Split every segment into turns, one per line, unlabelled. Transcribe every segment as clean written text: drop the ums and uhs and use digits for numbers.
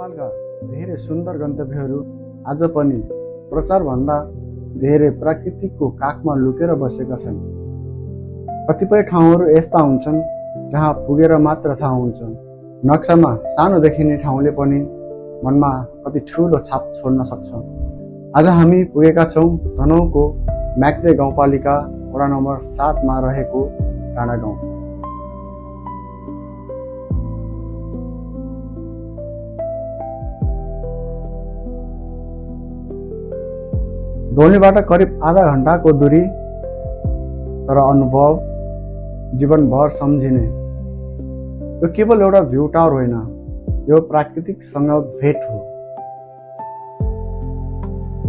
नेपालका धेरै सुन्दर गन्तव्यहरू आज पनि प्रचारभन्दा धेरै प्रकृतिको काखमा लुकेर बसेका छन्। कतिपय ठाउँहरू यस्ता हुन्छन् जहाँ पुगेर मात्र थाहा हुन्छ। नक्सामा सानो देखिने ठाउँले पनि मनमा कति ठुलो छाप छोड्न सक्छ। आज हामी पुगेका छौँ धनौको म्याग्दे गाउँपालिका वडा नम्बर 7 मा रहेको डाँडागाउँ। दोलनीबाट करिब आधा घण्टाको दूरी, तर अनुभव जीवनभर सम्झिने। यो केवल एउटा भ्यू टावर होइन, यो प्राकृतिकसँग भेट हो,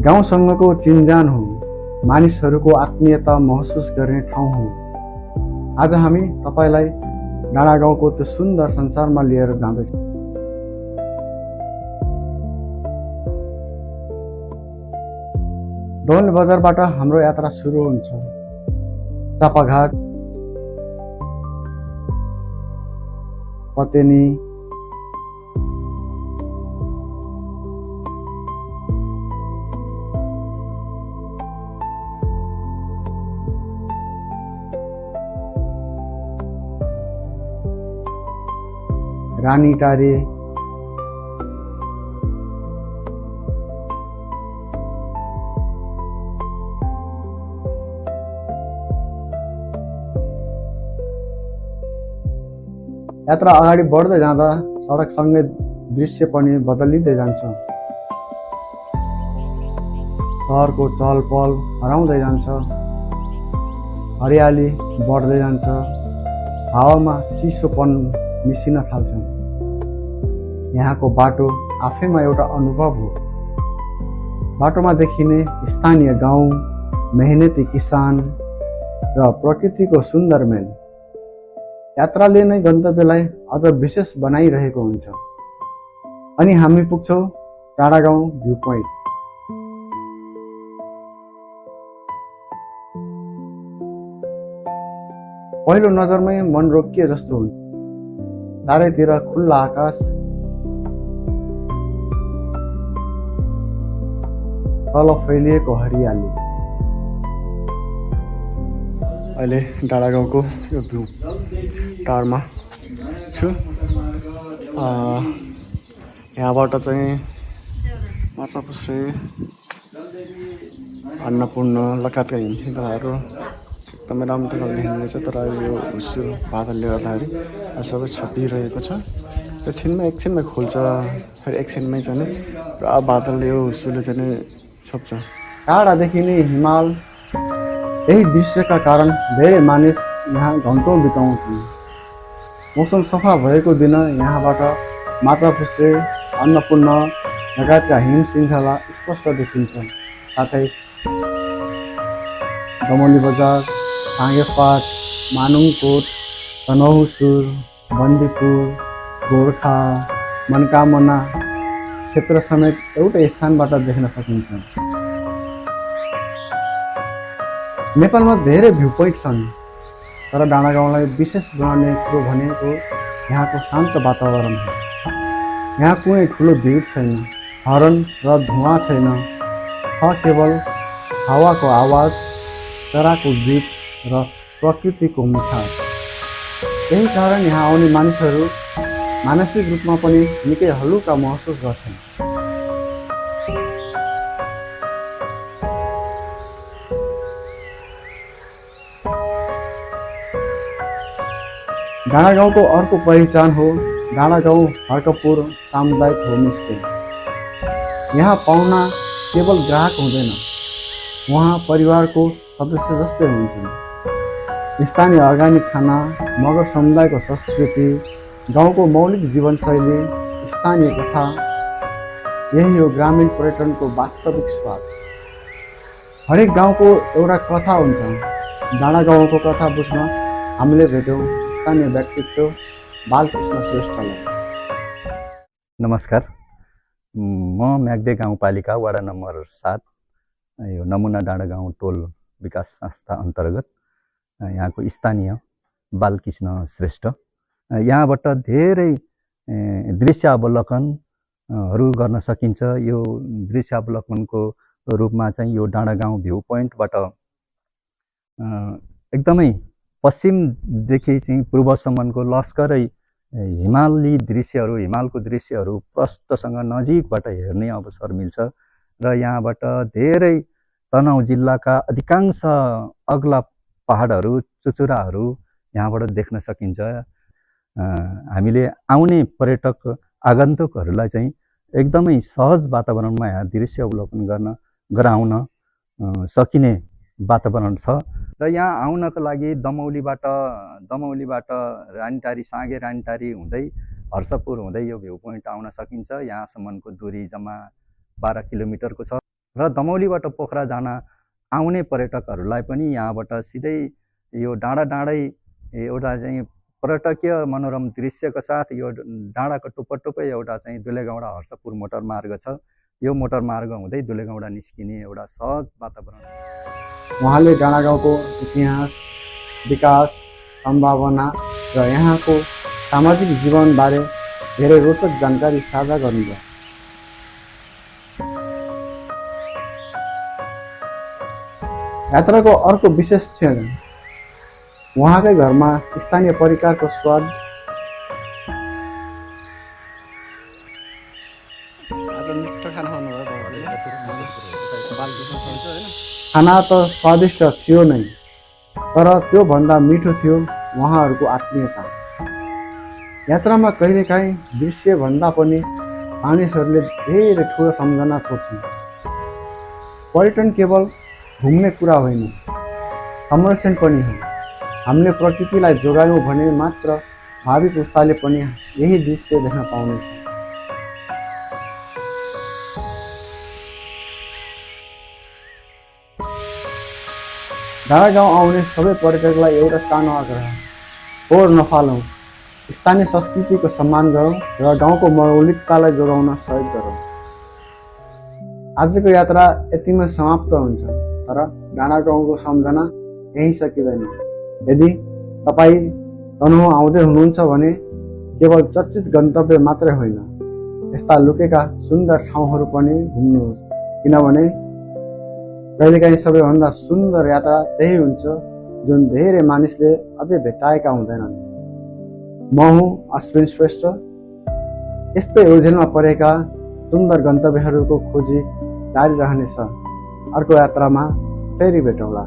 गाउँसँगको चिन्जान हो, मानिसहरूको आत्मीयता महसुस गर्ने ठाउँ हो। आज हामी तपाईलाई डाँडागाउँको त्यो सुन्दर संसारमा लिएर जाँदैछौँ। डोल्ने बजारबाट हाम्रो यात्रा सुरु हुन्छ। चापाघाट, पतेनी, रानीटारी, यात्रा अगाडि बढ्दै जाँदा सडकसँगै दृश्य पनि बदलिँदै जान्छ। सहरको चहलपहल हराउँदै जान्छ, हरियाली बढ्दै जान्छ, हावामा चिसोपन मिसिन थाल्छ। यहाँको बाटो आफैमा एउटा अनुभव हो। बाटोमा देखिने स्थानीय गाउँ, मेहनती किसान र प्रकृतिको सुन्दर मेल यात्राले नै गन्तव्यलाई अझ विशेष बनाइरहेको हुन्छ। अनि हामी पुग्छौँ डाँडागाउँ भ्यू पोइन्ट। पहिलो नजरमै मन रोकिए जस्तो हुन्छ। चारैतिर खुल्ला आकाश, तल फैलिएको हरियाली। अहिले डाँडागाउँको यो भ्यू टावरमा छु। यहाँबाट चाहिँ माछापुच्छ्रे, अन्नपूर्ण लगायतका हिमशिखरहरू एकदमै राम्रो देखिँदैछ। तर यो हुस्सु बादलले गर्दाखेरि सबै छपिरहेको छ। एकछिनमै खोल्छ, फेरि एकछिनमै चाहिँ पुरा बादलले यो हुस्सुले चाहिँ छोप्छ। टाढादेखि नै हिमाल, यही दृश्यका कारण धेरै मानिस यहाँ घन्टौँ बिताउँछन्। मौसम सफा भएको दिन यहाँबाट माछापुच्छ्रे, अन्नपूर्ण लगायतका हिम श्रृङ्खला स्पष्ट देखिन्छ। साथै दमौली बजार, साँगेपाट, मानुङकोट, तनहुँसुर, बन्दीपुर, गोर्खा, मनकामना क्षेत्र समेत एउटै स्थानबाट देख्न सकिन्छ। नेपालमा धेरै भ्यू पोइन्ट छन्, तर डाँडागाउँलाई विशेष बनाउने कुरो भनेको यहाँको शान्त वातावरण हो। यहाँ कुनै ठुलो भिड छैन, हर्न र धुवाँ छैन, छ केवल हावाको आवाज, चराको गीत र प्रकृतिको मिठास। यही कारण यहाँ आउने मानिसहरू मानसिक रूपमा पनि निकै हलुका महसुस गर्छन्। डाँडागाउँको अर्को पहिचान हो डाँडागाउँ हर्कपुर सामुदायिक होमस्टे। यहाँ पाहुना केवल ग्राहक हुँदैन, उहाँ परिवारको सदस्य जस्तै हुन्छन्। स्थानीय अर्ग्यानिक खाना, मगर समुदायको संस्कृति, गाउँको मौलिक जीवनशैली, स्थानीय कथा, यही हो ग्रामीण पर्यटनको वास्तविक स्वाद। हरेक गाउँको एउटा कथा हुन्छ। डाँडागाउँको कथा बुझ्न हामीले भेट्यौँ स्थानीय व्यक्तित्व बालकृष्ण श्रेष्ठलाई।
नमस्कार, म म्याग्दे गाउँपालिका वडा नम्बर 7 यो नमुना डाँडागाउँ टोल विकास संस्था अन्तर्गत यहाँको स्थानीय बालकृष्ण श्रेष्ठ। यहाँबाट धेरै दृश्य अवलोकन हरू गर्न सकिन्छ। यो दृश्यावलोकनको रूपमा चाहिँ यो डाँडागाउँ भ्यू पोइन्टबाट एकदमै पश्चिमदेखि चाहिँ पूर्वसम्मको लस्करै हिमालको दृश्यहरू प्रष्टसँग नजिकबाट हेर्ने अवसर मिल्छ र यहाँबाट धेरै तनहुँ जिल्लाका अधिकांश अग्ला पहाडहरू चुचुराहरू यहाँबाट देख्न सकिन्छ। हामीले आउने पर्यटक आगन्तुकहरूलाई चाहिँ एकदमै सहज वातावरणमा यहाँ दृश्य अवलोकन गराउन सकिने वातावरण छ र यहाँ आउनको लागि दमौलीबाट रानीटारी साँगे रानीटारी हुँदै हर्षपुर हुँदै यो भ्यू पोइन्ट आउन सकिन्छ। यहाँसम्मको दूरी जम्मा 12 किलोमिटरको छ र दमौलीबाट पोखरा जान आउने पर्यटकहरूलाई पनि यहाँबाट सिधै यो डाँडै एउटा चाहिँ पर्यटकीय मनोरम दृश्यको साथ यो डाँडाको टुप्पै एउटा चाहिँ दुलेगौंडा हर्षपुर मोटरमार्ग छ। यो मोटरमार्ग हुँदै दुलेगौंडा निस्किने एउटा सहज वातावरण।
उहाँले डाँडागाउँको इतिहास, विकास, सम्भावना र यहाँको सामाजिक जीवनबारे धेरै रोचक जानकारी साझा गर्नुभयो। यात्राको अर्को विशेष क्षण उहाँकै घरमा स्थानीय परिकारको स्वाद। खाना त स्वादिष्ट थियो नै, तर त्यो भन्दा मिठो थियो उहाँहरूको आत्मीयता। यात्रामा कहिलेकाहीँ दृश्य भन्दा पनि मानिसहरूले धेरै ठुलो सम्झना छोड्छन्। पर्यटन केवल घुम्ने कुरा होइन, संरक्षण पनि हो। हामीले प्रकृतिलाई जोगायौँ भने मात्र भावी पुस्ताले पनि यही दृश्य देख्न पाउनेछ। डाँडागाउँ आउने सबै पर्यटकलाई एउटा सानो आग्रह, फोहोर नफालौँ, स्थानीय संस्कृतिको सम्मान गरौँ र गाउँको मौलिकतालाई जोगाउन सहयोग गरौँ। आजको यात्रा यतिमै समाप्त हुन्छ, तर डाँडागाउँको सम्झना यही सकिँदैन। यदि तपाईँ तनहुँ आउँदै हुनुहुन्छ भने केवल चर्चित गन्तव्य मात्रै होइन, यस्ता लुकेका सुन्दर ठाउँहरू पनि घुम्नुहोस्, किनभने कहिलेकाहीँ सबैभन्दा सुन्दर यात्रा त्यही हुन्छ जुन धेरै मानिसले अझै भेटाएका हुँदैनन्। म हुँ अश्विन श्रेष्ठ। यस्तै ओझेलमा परेका सुन्दर गन्तव्यहरूको खोजी जारी रहनेछ। अर्को यात्रामा फेरि भेटौँला।